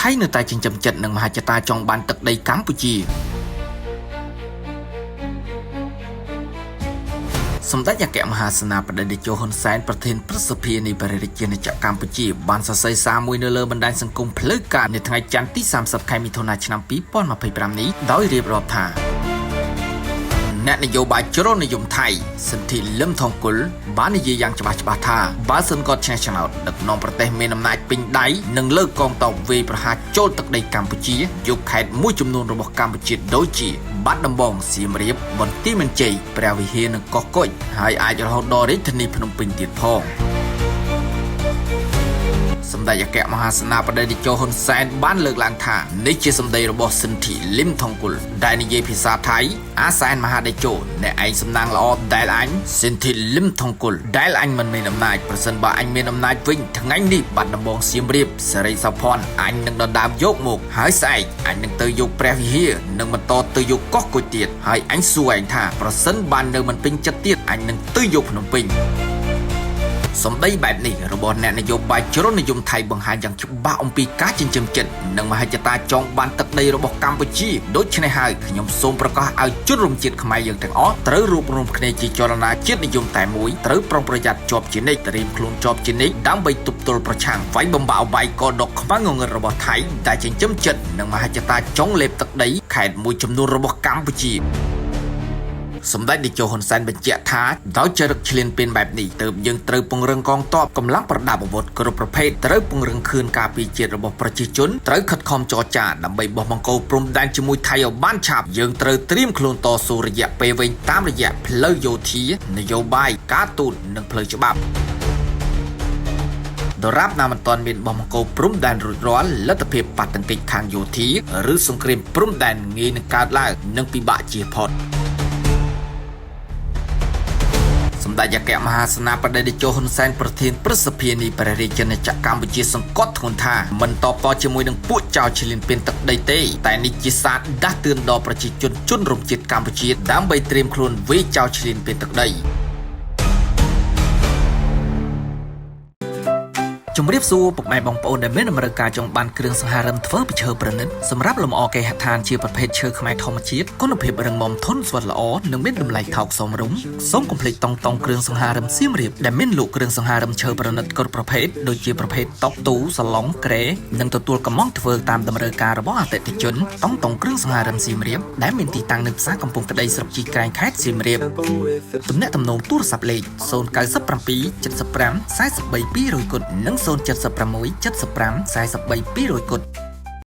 ថៃនៅតែចិញ្ចឹមចិត្តនិងមហិច្ឆតាចង់បានទឹកដីកម្ពុជាសម្ដេចអគ្គមហាសេនាបតីតេជោហ៊ុនសែនប្រធានព្រឹទ្ធសភានៃព្រះរាជាណាចក្រកម្ពុជាបានសរសេរសារមួយនៅលើបណ្ដាញសង្គមផ្លូវការនៅថ្ងៃច័ន្ទទី30ខែមិថុនាឆ្នាំ2025នេះដោយរៀបរាប់ថាអ្នកនយោបាយជ្រុលនិយមថៃសន្ធិលឹមថងគុលបាននិយាយយ៉ាងច្បាស់ៗថាបើសិនគាត់ឈ្នះឆ្នោតដឹកនាំប្រទេសមានអំណាចពេញដៃនឹងលើកកងទ័ពវាយប្រហារចូលទឹកដីកម្ពុជាយកខេត្តមួយចំនួនរបស់កម្ពុជាដូចជាបាត់ដំបងសៀមរាបបន្ទាយមានជ័យព្រះវិហារនិងកោះគជ់ហើយអាចរហូតដល់រាជធានីភ្នំពេញទៀតផងសម្ដេចអគ្គមហាសេនាបតីតេជោហ៊ុនសែនបានលើកឡើងថានេះជាសម្ដីរបស់សិន្ធិលឹមថងគុលដែលនិយាយភាសាថៃអាសែនមហាតេជោអ្នកឯងសំណាងល្អដែលអញសិន្ធិលឹមថងគុលដែលអញមិនមានអំណាចប្រសិនបើអញមានអំណាចវិញថ្ងៃនេះបាត់ដំបងសៀមរាបសេរីសោភ័ណ្ឌអញនឹងដណ្ដើមយកមកហើយស្អែកអញនឹងទៅយកព្រះវិហារនិងបន្តទៅយកកោះគជ់ទៀតហើយអញសួរឯងថាប្រសិនបាននៅមិនពេញចិត្តទៀតអញនឹងទៅយកភ្នំពេញសម្ដីបែបនេះរបស់អ្នកនយោបាយជ្រុលនិយមថៃបង្ហាញយ៉ាងច្បាស់អំពីការចិញ្ចឹមចិត្តនិងមហិច្ឆតាចង់បានទឹកដីរបស់កម្ពុជាដូច្នេះហើយខ្ញុំសូមប្រកាសឲ្យជនរួមជាតិខ្មែរយើងទាំងអស់ត្រូវរួបរួមគ្នាជាចលនាជាតិនិយមតែមួយត្រូវប្រុងប្រយ័ត្នជាប់ជានិច្ចត្រៀមខ្លួនជាប់ជានិច្ចដើម្បីទប់ទល់ប្រឆាំងវាយបំបាក់វាយកដកខ្មាំងងងឹតរបស់ថៃដែលចិញ្ចឹមចិត្តនិងមហិច្ឆតាចង់លេបទឹកដីខេត្តមួយចំនួនរបស់កម្ពុជាសម្ដេចតេជោហ៊ុនសែនបញ្ជាក់ថាដោយចរិតឈ្លានពានបែបនេះទើបយើងត្រូវពង្រឹងកងទ័ពកម្លាំងប្រដាប់អាវុធគ្រប់ប្រភេទត្រូវពង្រឹងខឿនការពារជាតិរបស់ប្រជាជនត្រូវខិតខំចរចាដើម្បីបោះបង្គោលព្រំដែនជាមួយថៃឲ្យបានឆាប់យើងត្រូវត្រៀមខ្លួនតស៊ូរយៈពេលវែងតាមរយៈផ្លូវយោធានយោបាយការទូតនិងផ្លូវច្បាប់ដរាបណាមិនទាន់មានបោះបង្គោលព្រំដែនរួចរាល់លទ្ធភាពប៉ះទង្គិចខាងយោធាឬសង្គ្រាមព្រំដែនងាយនឹងកើតឡើងនិងពិបាកជៀសផុតសម្ដេចអគ្គមហាសេនាបតីតេជោហ៊ុនសែនប្រធានព្រឹទ្ធសភានៃព្រះរាជាណាចក្រកម្ពុជាសង្កត់ធ្ងន់ថាមិនតបតជាមួយនឹងពួកចោរឈ្លានពានទឹកដីទេតែនេះជាសារដាស់តឿនដល់ប្រជាជនជនរួមជាតិកម្ពុជាដើម្បីត្រៀមខ្លួនវាយចោរឈ្លានពានទឹកដីជំរាបសួរពុកម៉ែបងប្អូនដែលមានតម្រូវការចង់បានគ្រឿងសង្ហារឹមធ្វើពីឈើប្រណិតសម្រាប់លម្អគេហដ្ឋានជាប្រភេទឈើខ្មែរធម្មជាតិគុណភាពរឹងមាំធន់ស្វិតល្អនិងមានតម្លៃថោកសមរម្យសូមកុំភ្លេចតង់តង់គ្រឿងសង្ហារឹមសៀមរាបដែលមានលក់គ្រឿងសង្ហារឹមឈើប្រណិតគ្រប់ប្រភេទដូចជាប្រភេទតុទូសាឡុងគ្រែនិងទទួលកម្មង់ធ្វើតាមតម្រូវការរបស់អតិថិជនតង់តង់គ្រឿងសង្ហារឹមសៀមរាបដែលមានទីតាំងនៅផ្សារកំពង់ក្ដីស្រុកជីក្រែងខេត្តសៀមរាបទំនាក់ទំនងទូរស័ព្ទលេខ097 75 43 200គុតនិង076 75 43 200គុត។